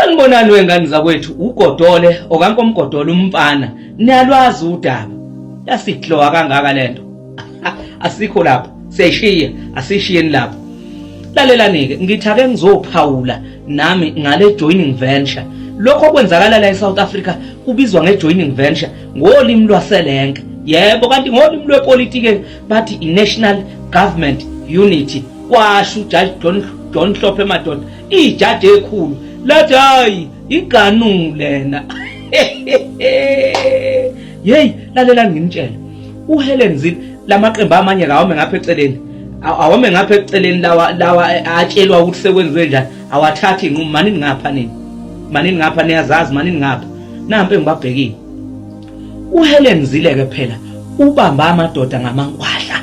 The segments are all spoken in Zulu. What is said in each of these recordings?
Sanibonani wengane zakwethu, uGodole okankomgodole umfana, niyalwazi udaba. Yasidlowa kangaka lento. Asikho lapho, siyayishiya, asishiyeni lapho. Lalelani-ke, ngithi ake ngizophawula nami ngale joining venture. Lokho okwenzakala la eSouth Africa kubizwa nge-joining venture ngolimi lwaselenke. Yebo, kanti ngolimi lwepolitiki bathi i-National Government Unity. Kwasho uJudge John Hlophe madoda, ijaji ekhulu lathi hayi iganu lena. Hey, lalelani nginitshele, uHelen Zille lamaqembu amanye kawame ngapha eceleni, awame ngapha eceleni lawa atshelwa ukuthi sekwenziwe njani, awathathi inqumo. Manini ngapha nini, manini ngapha, niyazazi, manini ngapha. Nampe ngibabhekile. UHelen Zille ke phela ubamba amadoda ngamankwahla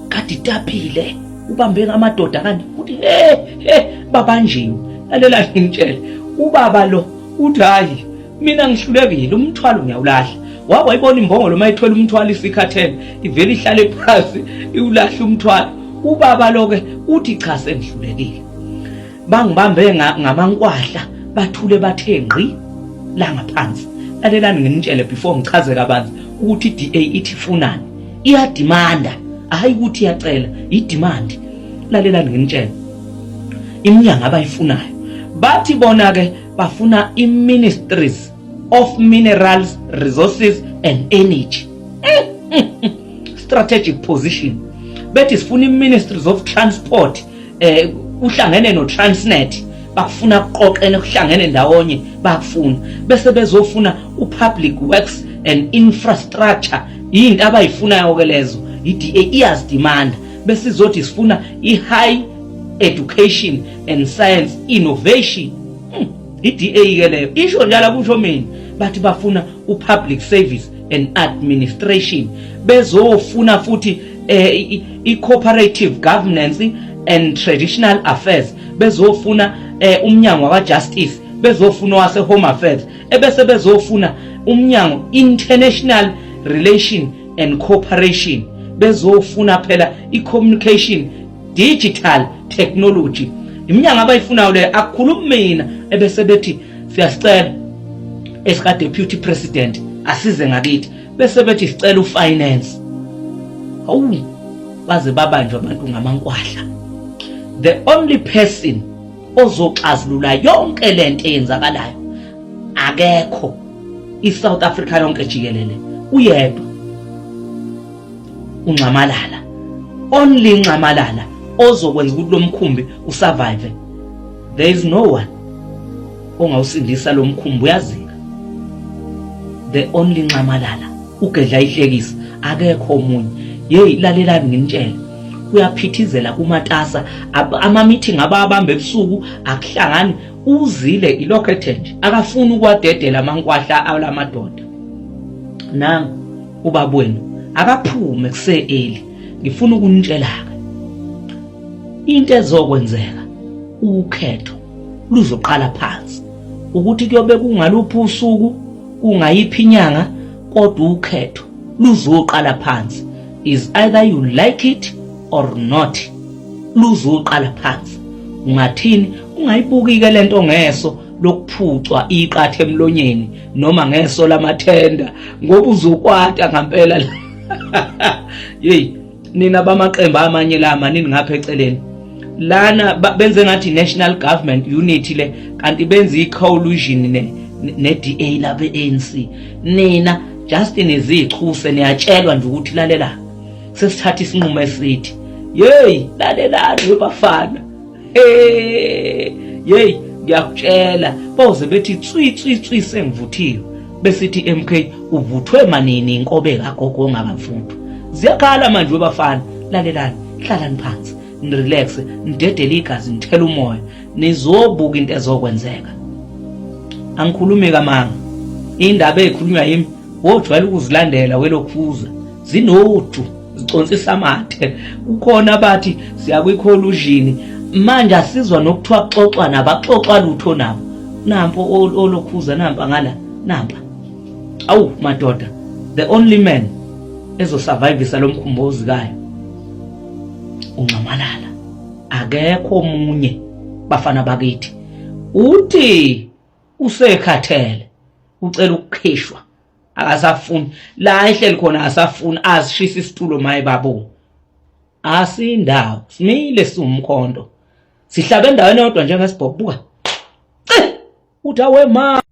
kade itapile, ubambe ngamadoda kanti uthi he he babanjiwe. Lalela ngimtshele, ubaba lo uthi hayi mina ngihlulekile, umthwalo ngiyawulahla. Wawayibona imbongolo uma ithwele umthwalo isikhathele, ivele ihlale phansi iwulahle umthwalo. Ubaba lo ke uthi cha sengihlulekile, bangibambe ngamankwahla, bathule bathe ngqi la ngaphansi. Lalelani nginitshele before ngichaze kabanzi ukuthi i-DA ithi ifunani. Iyadimanda, hayi ukuthi iyacela, idemand. Lalelani nginitshele iminyango abayifunayo. Bathi bona ke bafuna i-ministries of minerals, resources and energy, strategic position. Bethi sifuna i-ministries of transport, uhlangene no-Transnet, bakufuna kuqoqene kuhlangene ndawonye, bakufuna. Bese bezofuna u-public works and infrastructure, yinto abayifunayo ke lezo, i-DA iyazidimanda. Bese izothi sifuna i-high education and science innovation. I-DA ke leyo isho njalo, kusho mina. Bathi bafuna u-public service and administration, bezofuna futhi i-cooperative governance and traditional affairs, bezofuna umnyango wa-justice, bezofuna wase home affairs, ebese bezofuna umnyango international relation and cooperation, bezofuna phela i-communication digital technology. Iminyango abayifunayo leyo, akukhulumi mina. Ebese bethi siyasicela esika deputy president asize ngakithi, bese bethi sicela ufinance. Hawu, baze babanjwa abantu ngamankwahla. The only person ozoxazulula yonke lento eyenzakalayo akekho iSouth Africa yonke jikelele, uyedwa uNxamalala, only Nxamalala ozokwenza ukuthi lo mkhumbi usurvive. There is no one ongawusindisa lo mkhumbi, uyazika. The only Nxamalala ugedla ihlekisa, akekho omunye. Hey, lalelani nginitshele, kuyaphithizela kumatasa, ama-meeting ababamba ebusuku akuhlangani. Uzile ilokho ethe nje akafuni ukwadedela amankwahla alamadoda. Nangu ubaba wenu akaphume kuse-early. Ngifuna ukunitshela-ke into ezokwenzeka, ukhetho luzoqala phansi, ukuthi kuyobe kungaluphi usuku, kungayiphi inyanga, kodwa ukhetho luzoqala phansi. Is either you like it or not, luzoqala phansi. Ungathini ungayibuki-ke lento ngeso lokuphucwa iqatha emlonyeni noma ngeso lamathenda, ngoba uzokwata ngampela. Hey, nina bamaqembu amanye la, manini ngapha eceleni lana, benze ngathi national government unity le, kanti benze i-coalition ne-DA labe ANC. Nina just nizichuse, niyatshelwa nje ukuthi lalela, sesithatha isinqumo esithi. Hey, lalelani webafana, hey hey, ngiyakutshela, boze bethi tswi tswi tswi sengivuthiwe, besithi MK uvuthwe manini, inkobe kagogo ongakavuthwa. Ziyakhala manje webafana. Lalelani, hlalani phansi, nirelax, nidedele igazi, nithele umoya, nizobuka into ezokwenzeka. Angikhulumi kamanga, indaba ezikhulunywa yimi wojwayela ukuzilandela welokhuza, zinoju ziconsisa amathe. Kukhona abathi siya kwi-collusion manje, asizwa nokuthiwa kuxoxwa nabo, akuxoxwa lutho nabo. Nampo olokhuza, nampa ngala, nampa. Awu madoda, the only man ezosurvivisa lo mkhumbi ozikayo uNxamalala, akekho omunye bafana bakithi. Uthi Usekhathele, ucela ukukhishwa, akasafuni la ehleli khona, asafuni azishisa isitulo. Maye babo, asindawo, simile siwumkhonto, sihlabe endaweni yodwa njengesibhobo. Buka, uthi awe ma.